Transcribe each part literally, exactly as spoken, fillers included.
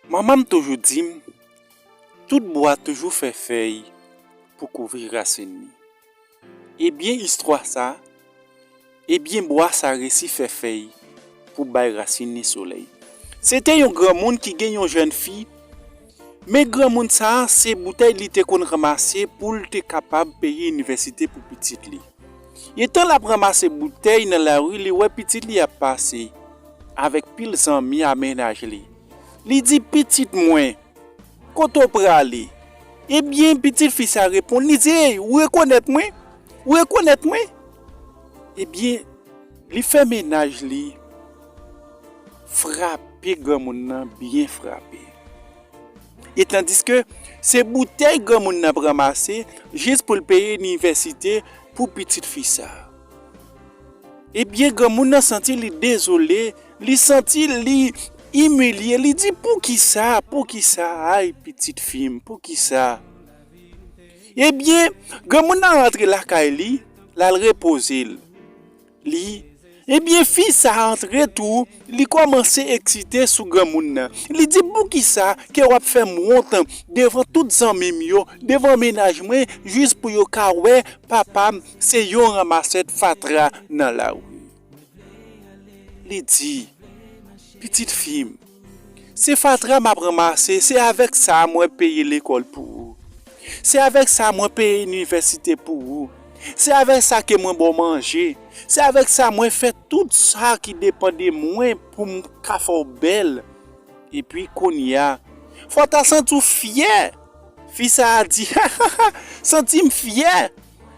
Manman m toujou di m, tout bwa toujou fè fèy pou kouvri rasin li. Ebyen, istwa sa, ebyen, bwa sa resi fè fèy pou bay rasin li solèy. Se te yon granmoun ki gen yon jèn fi, men granmoun sa a, se boutèy li te konn ranmase pou l te kapab peye inivèsite pou pitit li. Etan l ap ranmase boutèy nan lari, li wè pitit li ap pase avèk pil zanmi a mennaj li. Li di, "Pitit mwen, kote w prale?" Ebyen, pitit fi sa reponn, li di, "Ey, ou rekonèt mwen? Ou rekonèt mwen?" Ebyen, li fè mennaj li frape granmoun nan, byen frape. E tandiske se boutèy granmoun nan ap ranmase jis pou l peye inivèsite pou pitit fi sa. Ebyen, granmoun nan santi li dezole, li santi li imilye, li di, "Poukisa, poukisa, ay, pitit fi m, poukisa?" Ebyen, granmoun nan rantre lakay li, l al repoze l. Li, ebyen, fi sa a antre tou, li kòmanse eksite sou granmoun nan. Li di, "Poukisa ke w ap fè m wont devan tout zanmi m yo, devan mennaj mwen, jis pou yo ka wè papa m se yon ranmasè fatra nan lari?" Li di, "Pitit fi m, se fatra m ap ranmase, se avèk sa mwen peye lekòl pou ou. Se avèk sa mwen peye inivèsite pou ou. Se avèk sa ke mwen ba w manje. Se avèk sa mwen fè tout sa ki depann de mwen pou m ka fè w bèl. Epi kounye a, fò w ta santi w fyè." Fi sa a di, "Santi m fyè?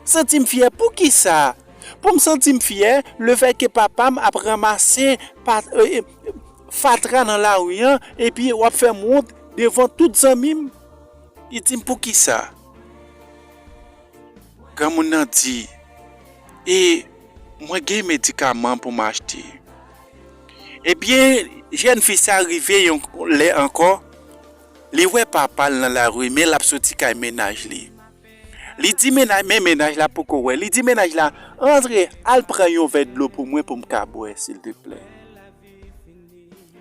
Santi m fyè poukisa? Pou m santi m fyè, lefètke papa m ap ranmase pa, e, e, fatra nan lari an, epi w ap fè m wont devan tout zanmi m?" Li di m, "Poukisa?" Granmoun nan di, "E mwen gen medikaman pou m achte." Ebyen, jèn fi sa rive yon lè ankò, li wè papa l nan lari, men l ap soti kay mennaj li. Li di mennaj, men mennaj la poko wè. Li di mennaj la, "Antre, al pran yon vè dlo pou mwen pou m ka bwè, silteplè."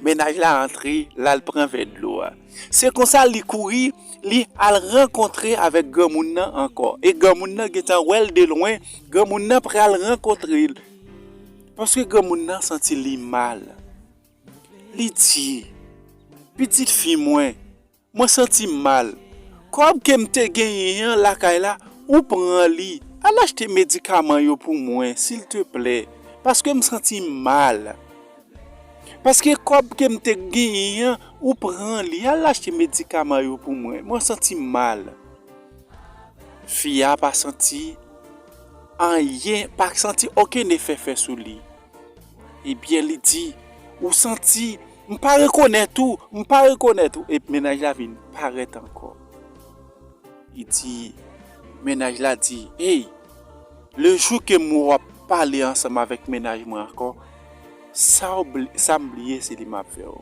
Mennaj la antre, l al pran vè dlo a. Se konsa li kouri, li al rankontre avèk granmoun nan ankò. E granmoun nan gentan wè l de lwen, granmoun nan pral rankontre l. Paske granmoun nan santi li mal. Li di, "Pitit fi mwen, mwen santi m mal. Kòb ke m te genyen an lakay la, ou pran li. Al achte medikaman yo pou mwen, silteplè, paske m santi m mal. Paske kòb ke m te genyen an, ou pran li. Al achte medikaman yo pou mwen. Mwen santi m mal." Fi a pa santi anyen, pa santi okenn efè fè sou li. Ebyen, li di, "Ou santi, m pa rekonèt ou, m pa rekonèt ou." Epi mennaj la vin parèt ankò. Li di, mennaj la di, "Ey, le jou ke m wè w ap pale ansanm avèk mennaj mwen ankò, sa w bli-, sa m bliye se li m ap fè w."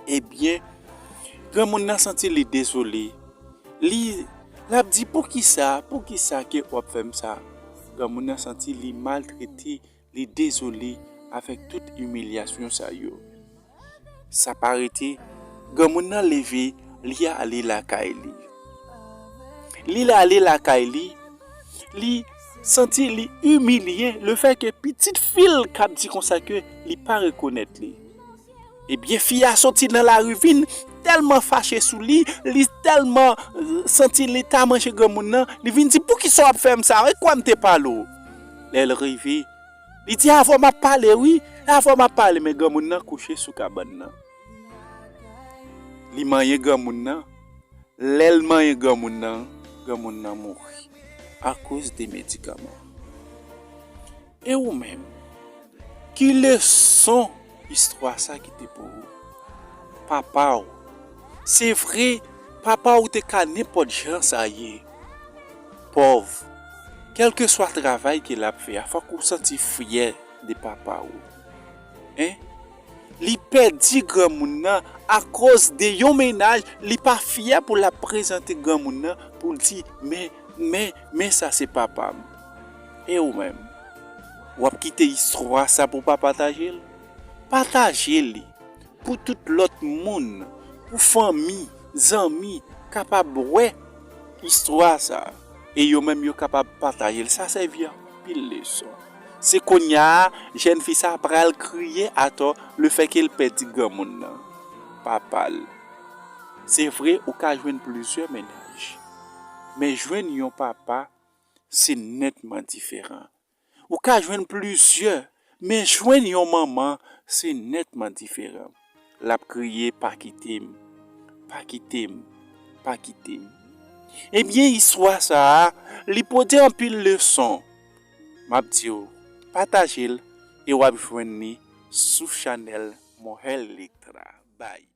Ebyen, granmoun nan santi li dezole. Li, l ap di, "Poukisa, poukisa ke w ap fè m sa?" Granmoun nan santi li maltrete, li dezole avèk tout imilyasyon sa yo. Sa pa rete, granmoun nan leve, li ale lakay li. Li ale lakay li, li santi li imilye lefètke pitit fi l k ap di konsa ke li pa rekonèt li. Ebyen, fi a soti nan lari vin tèlman fache sou li, li tèlman, euh, santi li ta manje granmoun nan, li vin di, "Poukisa w ap fè m sa? E kwa m te pale w?" Lè l rive, li di, "Avè w m ap pale, wi, avè w m ap pale," men granmoun nan kouche sou kabann nan. Li manyen granmoun nan, lè l manyen granmoun nan, granmoun nan mouri akoz de medikaman. E ou menm, ki leson istwa sa kite pou ou? Papa w, se vre, papa w te ka nenpòt jan sa ye. Pòv, kèlkeswa travay ke l ap fè a, fòk ou santi fyè de papa w. Hein? Li pèdi granmoun nan akoz de yon mennaj, li pa fyè pou l ap prezante granmoun nan pou l di, "Men, men, men sa se papa m." E ou menm? W ap kite istwa sa pou w pa pataje l? Pataje li pou tout lòt moun, pou fanmi, zanmi kapab wè istwa sa a, e yo menm yo kapab pataje l. Sa sèvi anpil leson. Se kounye a, jèn fi sa a pral kriye atò lefètke l pèdi granmoun nan, papa l. Se vre, ou ka jwenn plizyè mennaj, men jwenn yon papa, se nètman diferan. Ou ka jwenn plizyè, men jwenn yon manman, se nètman diferan. L ap kriye, "Pa kite m, pa kite m, pa kite m." Ebyen, istwa sa a, li pote anpil leson. M ap di w, pataje l e w ap jwenn li sou chanèl Mohel Lectra. Bye.